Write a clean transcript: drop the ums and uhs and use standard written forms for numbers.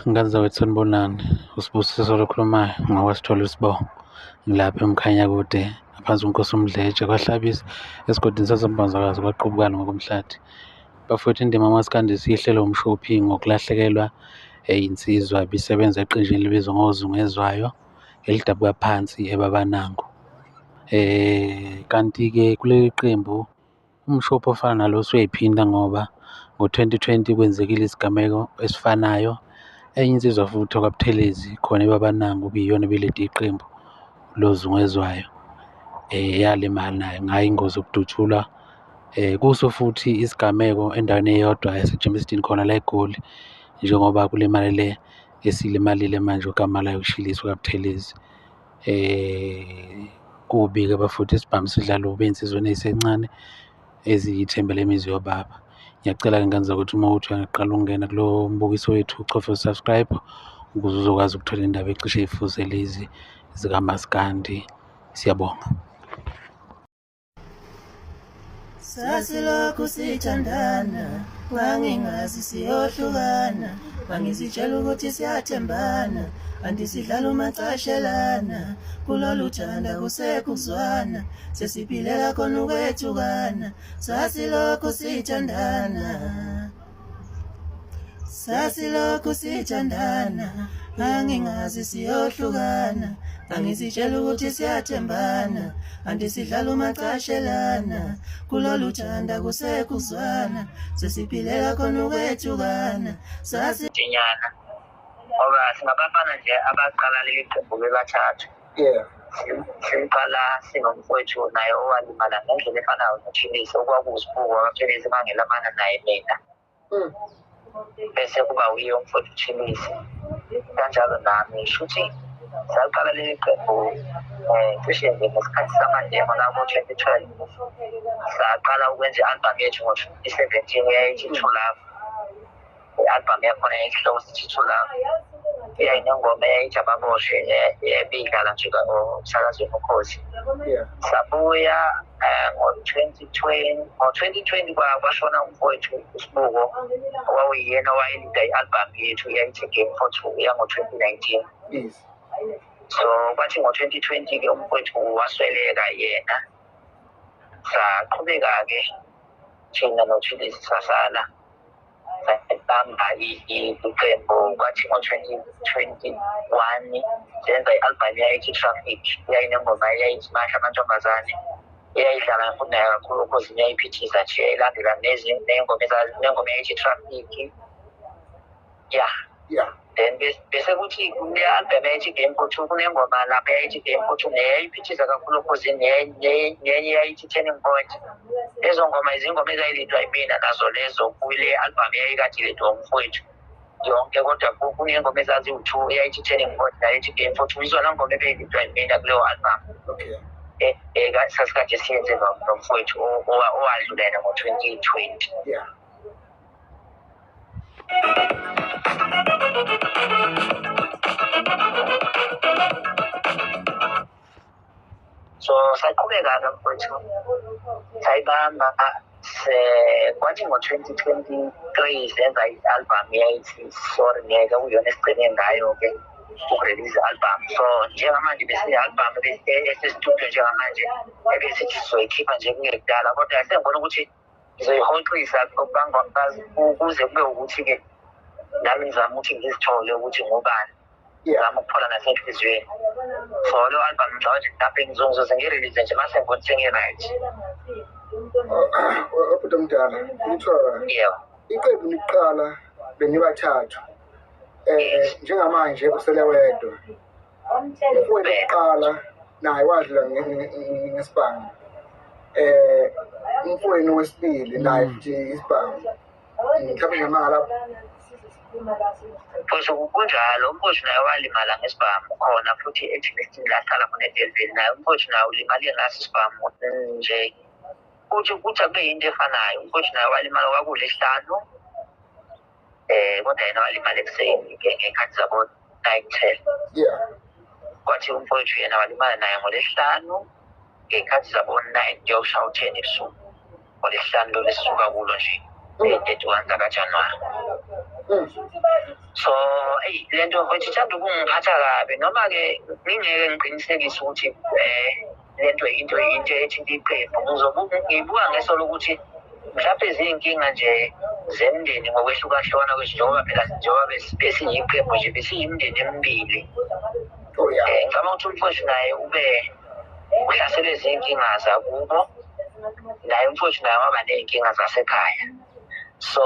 Ngane zakwethu sanibonani, uSibusiso lo okhulumayo ngowakwaSithole isibongo. Ngilapha eMkhanyakude ngaphansi kweNkosi uMdletshe kwaHlabisa esigodini saseMbanzakazi kwaQubukane ngokomhlathi. Bafowethu, indima kamaskandi isiyehlelwe umshophi ngokulahlekelwa insizwa ebisebenza eqenjini elibizwa ngoZungezwayo elidabuka phansi eBabanango. Kanti-ke kuleli qembu umshophi ofana nalo usuyayiphinda ngoba ngo-2020 kwenzekile isigameko esifanayo. Enye insizwa futhi yakwaButhelezi khona eBabanango okuyiyona ebilida iqembu loZungezwayo yalimala nayo ngayo ingozi yokudutshulwa. Kuso futhi isigameko endaweni eyodwa yaseGermiston khona la eGoli njengoba kulimale le esilimalile manje ogama layo uShilisi wakaButhelezi. Kubi-ke bafowethu isibhamu sidla lubi ey'nsizweni ey'sencane eziyithemba lemizi yobaba. Ngiyacela-ke ngane zakwethu uma kuwukuthi uyaqala ukungena kulo mbukiso wethu uchofe u-subscribe ukuze uzokwazi ukuthola iy'ndaba ey'cishe y'fuze lezi zikamaskandi. Siyabonga. Sasilokhu sithandana, ngangingazi siyohlukana, ngangizitshela ukuthi siyathembana, kanti sidlala umacashelana, kulolu thanda kusekuzwana, sesiphilela khona ukwethukana, sasilokhu sithandana. Sasilokhu sithandana, ngangingazi siyohlukana, ngangizitshela ukuthi siyathembana, kanti sidlala umacashelana, kulolu thanda kusekuzwana, sesiphilela khona ukwethukana, sasi Dinyana ngoba singabafana nje abaqala leli qembu bebathathu. Yeah. Siqala sinomfowethu naye owalimala ngendlela efanayo noThilisi okwakuwusibuko wakaThilisi mangelamana naye mina. Bese kuba uye umfowethu uThilisi kanjalo nami shuthi saqala leli qembu cishe nje ngesikhathi samademo la ko-2012 saqala ukwenza i-album yethu ngo-2017 eyayithi True Love. I-album yakhona yayisihloko sithi True Love. Eyayinengoma eyayithi ababoshwe ebidlala nje emsakazweni Ukhozi. Yeah. Sabuya ngo-2020 ngo-2020 kwashona umfowethu uSibuko owawuyena owayelida i-album yethu eyayithi Game for Two yango-2019. Yes. So kwathi ngo-2020 ke umfowethu wasweleka yena. Saqhubeka-ke thina noThulisi sasala sabamba iqembu kwathi ngo-2021 senza i-album eyayithi Traffic eyayinengoma eyayithi Masha Amantombazane eyayidlala futhi nayo kakhulu ukhozini yayiphithiza nje yayilandela ney'ngoma nengoma eyayithi Traffic. Yeah. Yeah. Then bese kuthi kule album eyayithi Game for Two kunengoma lapha eyayithi Game for Two neyayiphithiza kakhulu ukhozini nenye eyayithi Turning Point. Lezo ngoma izingoma ezayilidwa yimina nazo lezo kule album eyayikade ilidwa umfowethu yonke kodwa kuney'ngoma ezaziwu-two eyayithi Turning Point nayethi Game for Two izona ngoma ebeyilidwa yimina kuleyo album. Okay. Sasikade siyenze nomfowethu owadlula yena ngo-2020. Yeah. So saqhubeka-ke mfowethu sayibamba kwathi ngo-2023 senza i-album eyayithi Sorry Ngeke kuyona esigcine ngayo-ke ukurelease i-album. So njengamanje besine-album esesitudiyo njengamanje ebesithi sizoyikhipha nje kungekudala kodwa sengibona ukuthi ngizoyihoxisa kuze kube ukuthi-ke nami ngizama ukuthi ngizithole ukuthi ngubani. Ngizama ukuphola nasenhliziyweni. So leyo album ngicabanga nje mhlawumbe ngizoze ngirelease nje mase ngibona sengi-right. Ubhuti omdala, ngithola. Yebo. Iqembu liqala benibathathu. Njengamanje usele wedwa. Umfowethu wokuqala naye wadlula ngesibhamu. Umfowenu wesibili naye futhi isibhamu. Mhlawumbe ngamanga lapho. Mfowethu kunjalo, umfowethu naye walimala ngesibhamu khona futhi ejimistini la ahlala khona eDelville naye umfowethu naye ulimale ngaso isibhamu nje. Kuthi kuthi akube yinto efanayo, umfowethu naye walimala kwakuLwesihlanu kodwa yena walimala ekuseni ngey'khathi zabo-9 10. Yeah. Kwathi umfowethu yena walimala naye ngoLwesihlanu ngey'khathi zabo-9 kuyoshaya u-10 ebusuku. NgoLwesihlanu lolu esisuka kulo nje, 31 zakaJanuwari. So eyi, le nto mfowethu ithanda ukungiphatha kabi, noma-ke ngingeke ngiqinisekise ukuthi le nto into ethinta iqembu. Ngiyibuka ngeso lokuthi mhlawumpe ziy'nkinga nje zemndeni ngokwehlukahlukana kwethu, njengoba phela njengoba besiyiqembu nje, besiyimindeni emibili. Oh yeah. Ngicabanga ukuthi umfowethu naye ube uhlaselwe zinkinga zakubo, naye umfowethu naye waba ney'nkinga zasekhaya. So.